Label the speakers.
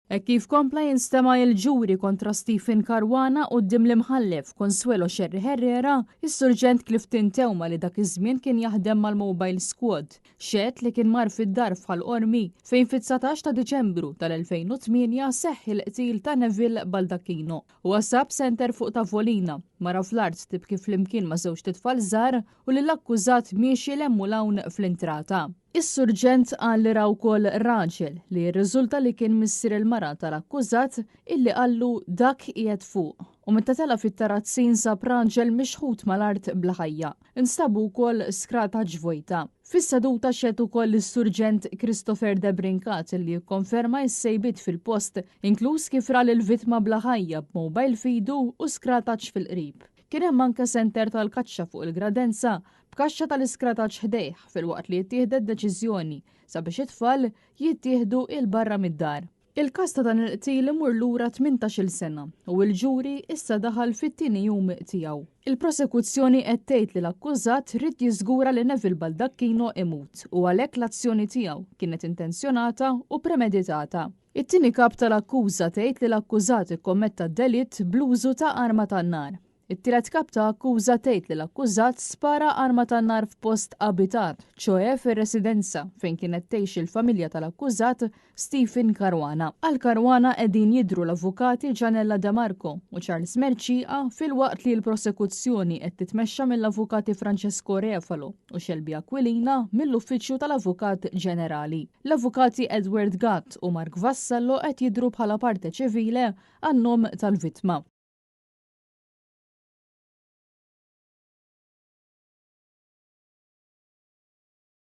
Speaker 1: Hekk kif kompla jinstema' il-ġuri kontra Stephen Caruana quddiem l-Imħallef Consuelo Scerri Herrera, is-Surġent Clifton Theuma li dak iż-żmien kien jaħdem mal-Mobile Squad, xehed li kien mar fid-dar f'Ħal Qormi fejn fit-19 ta' Diċembru tal-2008 seħħ il-qtil ta' Neville Baldacchino. Huwa sab senter fuq tavolina, mara fl-art tibki flimkien ma' żewġt itfal żgħar u lill-akkużat miexi 'l hemm u 'l hawn fl-intrata. Is-Surġent qal li ra wkoll raġel, li jirriżulta li kien missier il-mara tal-akkużat, illi qallu dak qiegħed fuq, u meta tela' fit-tarazzin sab raġel mixħut mal-art bla ħajja. Instabu wkoll skrataċ vojta. Fis-seduta xehed ukoll is-Surġent Christopher Debrincat li kkonferma s-sejbiet fil-post, inkluż kif ra lill-vittma bla ħajja b'mobile f'idu u skrataċ fil-qrib. Kien hemm anke senter tal-kaċċa fuq il-gradenza b'kaxxa tal-iskrataċ ħdejh filwaqt li ttieħdet deċiżjoni sabiex it-tfal jittieħdu 'il barra mid-dar. Il-każ ta' dan il-qtil imur lura 18-il sena u l-ġuri issa daħal fit-tieni jum tiegħu. Il-prosekuzzjoni qed tgħid li l-akkużat ried jiżgura li Neville Baldacchino imut u għalhekk l-azzjoni tiegħu kienet intenzjonata u premeditata. It-tieni kap tal-akkuża tgħid li l-akkużat ikkommetta d-delitt bl-użu ta' arma tan-nar. It-tielet kap ta' akkuża tgħid li l-akkużat spara arma tan-nar f'post abitat, ċoe fir-residenza fejn kienet tgħix il-familja tal-akkużat Stephen Caruana. Għal Caruana qegħdin jidhru l-avukati Gianella De Marco u Charles Mercieca filwaqt li l-prosekuzzjoni qed titmexxa mill-avukati Francesco Refalo u Shelby Aquilina mill-Uffiċċju tal-Avukat Ġenerali. L-avukati Edward Gatt u Mark Vassallo qed jidhru bħala parte civile għan-nom tal-vittma.